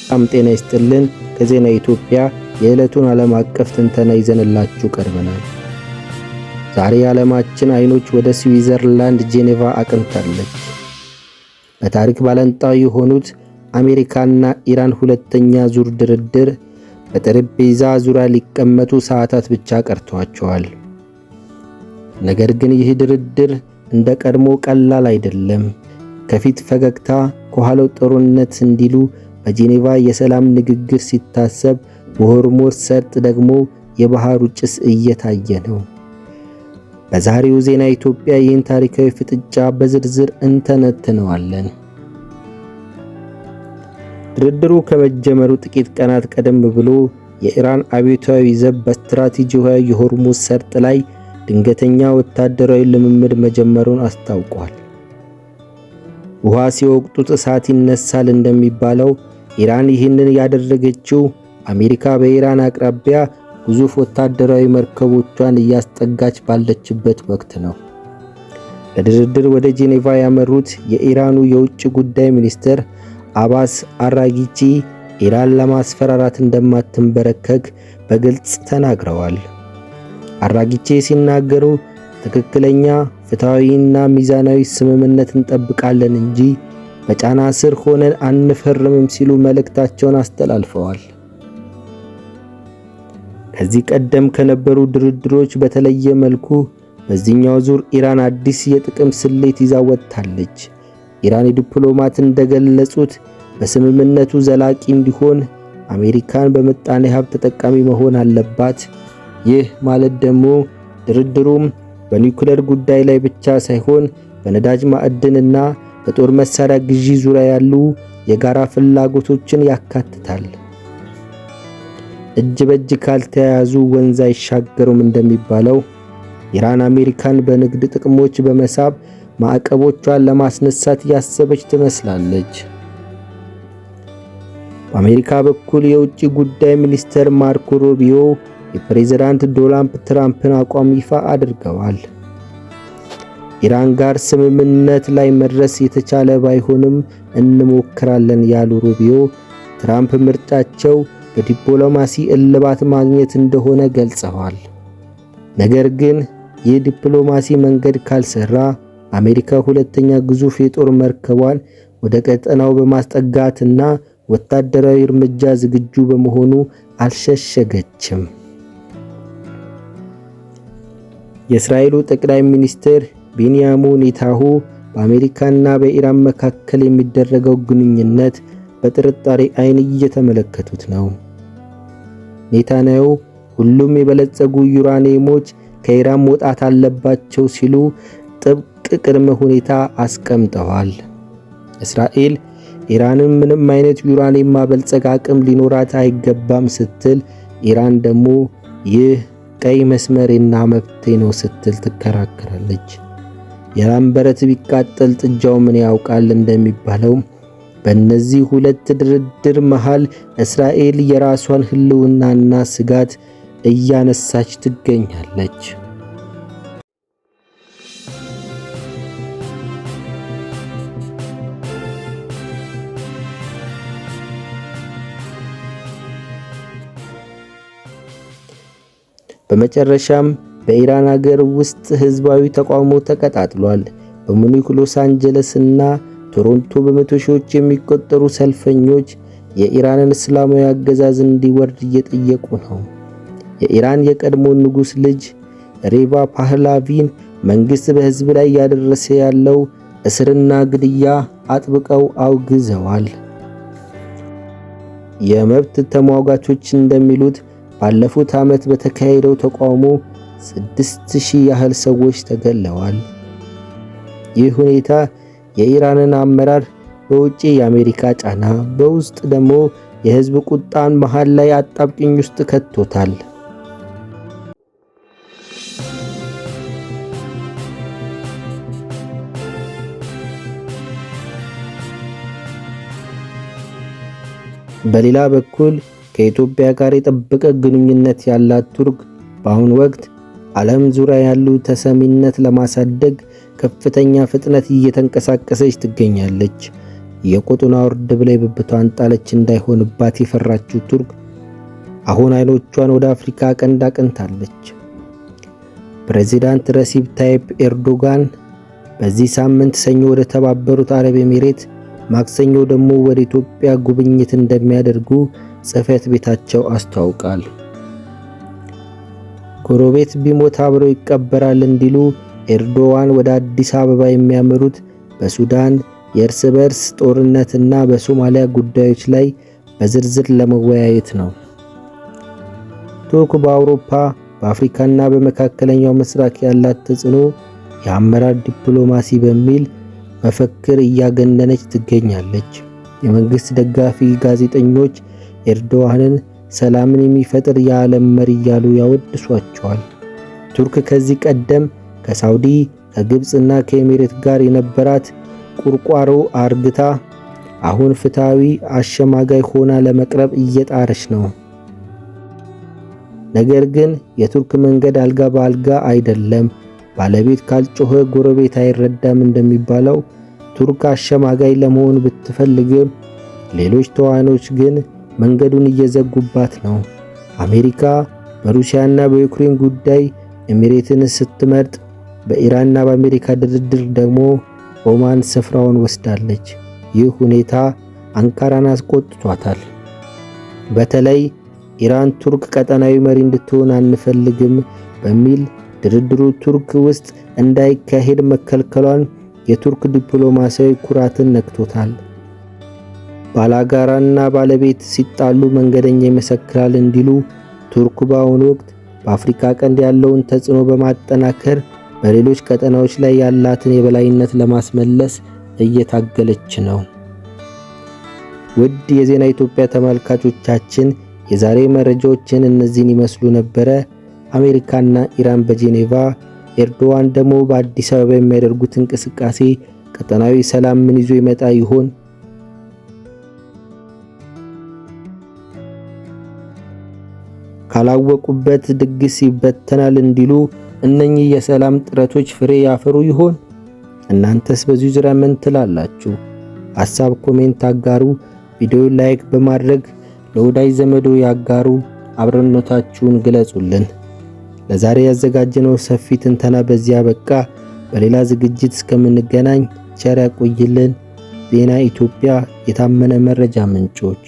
በጣም ጤና ይስጥልን። ከዜና ኢትዮጵያ የዕለቱን ዓለም አቀፍ ትንተና ይዘንላችሁ ቀርበናል። ዛሬ የዓለማችን አይኖች ወደ ስዊዘርላንድ ጄኔቫ አቅንታለች። በታሪክ ባላንጣ የሆኑት አሜሪካና ኢራን ሁለተኛ ዙር ድርድር በጠረጴዛ ዙሪያ ሊቀመጡ ሰዓታት ብቻ ቀርተዋቸዋል። ነገር ግን ይህ ድርድር እንደ ቀድሞ ቀላል አይደለም። ከፊት ፈገግታ ከኋላው ጦርነት እንዲሉ በጄኔቫ የሰላም ንግግር ሲታሰብ፣ በሆርሙዝ ሰርጥ ደግሞ የባህሩ ጭስ እየታየ ነው። በዛሬው ዜና ኢትዮጵያ ይህን ታሪካዊ ፍጥጫ በዝርዝር እንተነትነዋለን። ድርድሩ ከመጀመሩ ጥቂት ቀናት ቀደም ብሎ የኢራን አብዮታዊ ዘብ በስትራቴጂካዊ የሆርሙዝ ሰርጥ ላይ ድንገተኛ ወታደራዊ ልምምድ መጀመሩን አስታውቋል። ውሃ ሲወቅጡት እሳት ይነሳል እንደሚባለው፣ ኢራን ይህንን ያደረገችው አሜሪካ በኢራን አቅራቢያ ግዙፍ ወታደራዊ መርከቦቿን እያስጠጋች ባለችበት ወቅት ነው። ለድርድር ወደ ጄኔቫ ያመሩት የኢራኑ የውጭ ጉዳይ ሚኒስትር አባስ አራጊቺ ኢራን ለማስፈራራት እንደማትንበረከክ በግልጽ ተናግረዋል። አራጊቺ ሲናገሩ፣ ትክክለኛ፣ ፍትሐዊና ሚዛናዊ ስምምነት እንጠብቃለን እንጂ በጫና ስር ሆነን አንፈርምም ሲሉ መልእክታቸውን አስተላልፈዋል። ከዚህ ቀደም ከነበሩ ድርድሮች በተለየ መልኩ በዚህኛው ዙር ኢራን አዲስ የጥቅም ስሌት ይዛ ወጥታለች። ኢራን ዲፕሎማት እንደገለጹት፣ በስምምነቱ ዘላቂ እንዲሆን አሜሪካን በምጣኔ ሀብት ተጠቃሚ መሆን አለባት። ይህ ማለት ደግሞ ድርድሩም በኒውክሌር ጉዳይ ላይ ብቻ ሳይሆን በነዳጅ፣ ማዕድንና በጦር መሳሪያ ግዢ ዙሪያ ያሉ የጋራ ፍላጎቶችን ያካትታል። እጅ በእጅ ካልተያያዙ ወንዝ አይሻገሩም እንደሚባለው፣ ኢራን አሜሪካን በንግድ ጥቅሞች በመሳብ ማዕቀቦቿን ለማስነሳት ያሰበች ትመስላለች። በአሜሪካ በኩል የውጭ ጉዳይ ሚኒስትር ማርኮ ሩቢዮ የፕሬዝዳንት ዶናልድ ትራምፕን አቋም ይፋ አድርገዋል። ኢራን ጋር ስምምነት ላይ መድረስ የተቻለ ባይሆንም እንሞክራለን ያሉ ሩቢዮ፣ ትራምፕ ምርጫቸው በዲፕሎማሲ እልባት ማግኘት እንደሆነ ገልጸዋል። ነገር ግን ይህ ዲፕሎማሲ መንገድ ካልሰራ አሜሪካ ሁለተኛ ግዙፍ የጦር መርከቧን ወደ ቀጠናው በማስጠጋትና ወታደራዊ እርምጃ ዝግጁ በመሆኑ አልሸሸገችም። የእስራኤሉ ጠቅላይ ሚኒስትር ቤንያሚን ኔታንያሁ በአሜሪካና በኢራን መካከል የሚደረገው ግንኙነት በጥርጣሬ አይን እየተመለከቱት ነው። ኔታንያሁ ሁሉም የበለጸጉ ዩራኒየሞች ከኢራን መውጣት አለባቸው ሲሉ ጥብቅ ቅድመ ሁኔታ አስቀምጠዋል። እስራኤል ኢራንን ምንም አይነት ዩራኒየም ማበልጸግ አቅም ሊኖራት አይገባም ስትል፣ ኢራን ደግሞ ይህ ቀይ መስመሬና መብቴ ነው ስትል ትከራከራለች። የላም በረት ቢቃጠል ጥጃው ምን ያውቃል እንደሚባለው፣ በእነዚህ ሁለት ድርድር መሃል እስራኤል የራሷን ህልውናና ስጋት እያነሳች ትገኛለች። በመጨረሻም በኢራን ሀገር ውስጥ ህዝባዊ ተቃውሞ ተቀጣጥሏል። በሙኒክ፣ ሎስ አንጀለስ እና ቶሮንቶ በመቶ ሺዎች የሚቆጠሩ ሰልፈኞች የኢራንን እስላማዊ አገዛዝ እንዲወርድ እየጠየቁ ነው። የኢራን የቀድሞ ንጉሥ ልጅ ሬቫ ፓህላቪን መንግስት በህዝብ ላይ እያደረሰ ያለው እስርና ግድያ አጥብቀው አውግዘዋል። የመብት ተሟጋቾች እንደሚሉት፣ ባለፉት ዓመት በተካሄደው ተቃውሞ 6000 ያህል ሰዎች ተገለዋል። ይህ ሁኔታ የኢራንን አመራር በውጪ የአሜሪካ ጫና፣ በውስጥ ደግሞ የህዝብ ቁጣን መሃል ላይ አጣብቂኝ ውስጥ ከቶታል። በሌላ በኩል ከኢትዮጵያ ጋር የጠበቀ ግንኙነት ያላት ቱርክ በአሁኑ ወቅት ዓለም ዙሪያ ያሉ ተሰሚነት ለማሳደግ ከፍተኛ ፍጥነት እየተንቀሳቀሰች ትገኛለች። የቆጡን አውርድ ብላ የብብቷን ጣለች እንዳይሆንባት የፈራችው ቱርክ አሁን አይኖቿን ወደ አፍሪካ ቀንድ አቅንታለች። ፕሬዚዳንት ረሲፕ ታይፕ ኤርዶጋን በዚህ ሳምንት ሰኞ ወደ ተባበሩት አረብ ኤሚሬት፣ ማክሰኞ ደግሞ ወደ ኢትዮጵያ ጉብኝት እንደሚያደርጉ ጽሕፈት ቤታቸው አስታውቃል። ጎረቤት ቢሞት አብሮ ይቀበራል እንዲሉ ኤርዶዋን ወደ አዲስ አበባ የሚያመሩት በሱዳን የእርስ በርስ ጦርነትና በሶማሊያ ጉዳዮች ላይ በዝርዝር ለመወያየት ነው። ቱርክ በአውሮፓ፣ በአፍሪካና በመካከለኛው ምስራቅ ያላት ተጽዕኖ የአመራር ዲፕሎማሲ በሚል መፈክር እያገነነች ትገኛለች። የመንግስት ደጋፊ ጋዜጠኞች ኤርዶዋንን ሰላምን የሚፈጥር የዓለም መሪ እያሉ ያወድሷቸዋል። ቱርክ ከዚህ ቀደም ከሳውዲ፣ ከግብፅና ከኤሚሬት ጋር የነበራት ቁርቋሮ አርግታ አሁን ፍትሃዊ አሸማጋይ ሆና ለመቅረብ እየጣረች ነው። ነገር ግን የቱርክ መንገድ አልጋ በአልጋ አይደለም። ባለቤት ካልጮኸ ጎረቤት አይረዳም እንደሚባለው ቱርክ አሸማጋይ ለመሆን ብትፈልግም ሌሎች ተዋናዮች ግን መንገዱን እየዘጉባት ነው። አሜሪካ በሩሲያና በዩክሬን ጉዳይ ኤሚሬትን ስትመርጥ፣ በኢራንና በአሜሪካ ድርድር ደግሞ ኦማን ስፍራውን ወስዳለች። ይህ ሁኔታ አንካራን አስቆጥቷታል። በተለይ ኢራን ቱርክ ቀጠናዊ መሪ እንድትሆን አንፈልግም በሚል ድርድሩ ቱርክ ውስጥ እንዳይካሄድ መከልከሏን የቱርክ ዲፕሎማሲያዊ ኩራትን ነክቶታል። ባላጋራና ባለቤት ሲጣሉ መንገደኛ ይመሰክራል እንዲሉ ቱርክ በአሁኑ ወቅት በአፍሪካ ቀንድ ያለውን ተጽዕኖ በማጠናከር በሌሎች ቀጠናዎች ላይ ያላትን የበላይነት ለማስመለስ እየታገለች ነው። ውድ የዜና ኢትዮጵያ ተመልካቾቻችን፣ የዛሬ መረጃዎችን እነዚህን ይመስሉ ነበረ። አሜሪካና ኢራን በጄኔቫ፣ ኤርዶዋን ደግሞ በአዲስ አበባ የሚያደርጉት እንቅስቃሴ ቀጠናዊ ሰላም ምን ይዞ ይመጣ ይሆን? ካላወቁበት ድግስ ይበተናል እንዲሉ እነኚህ የሰላም ጥረቶች ፍሬ ያፈሩ ይሆን? እናንተስ በዚሁ ዙሪያ ምን ትላላችሁ? ሐሳብ comment አጋሩ። ቪዲዮ like በማድረግ ለወዳጅ ዘመዶ ያጋሩ። አብሮነታችሁን ግለጹልን። ለዛሬ ያዘጋጀነው ሰፊ ትንተና በዚያ በቃ። በሌላ ዝግጅት እስከምንገናኝ ቸር ያቆይልን። ዜና ኢትዮጵያ፣ የታመነ መረጃ ምንጮች።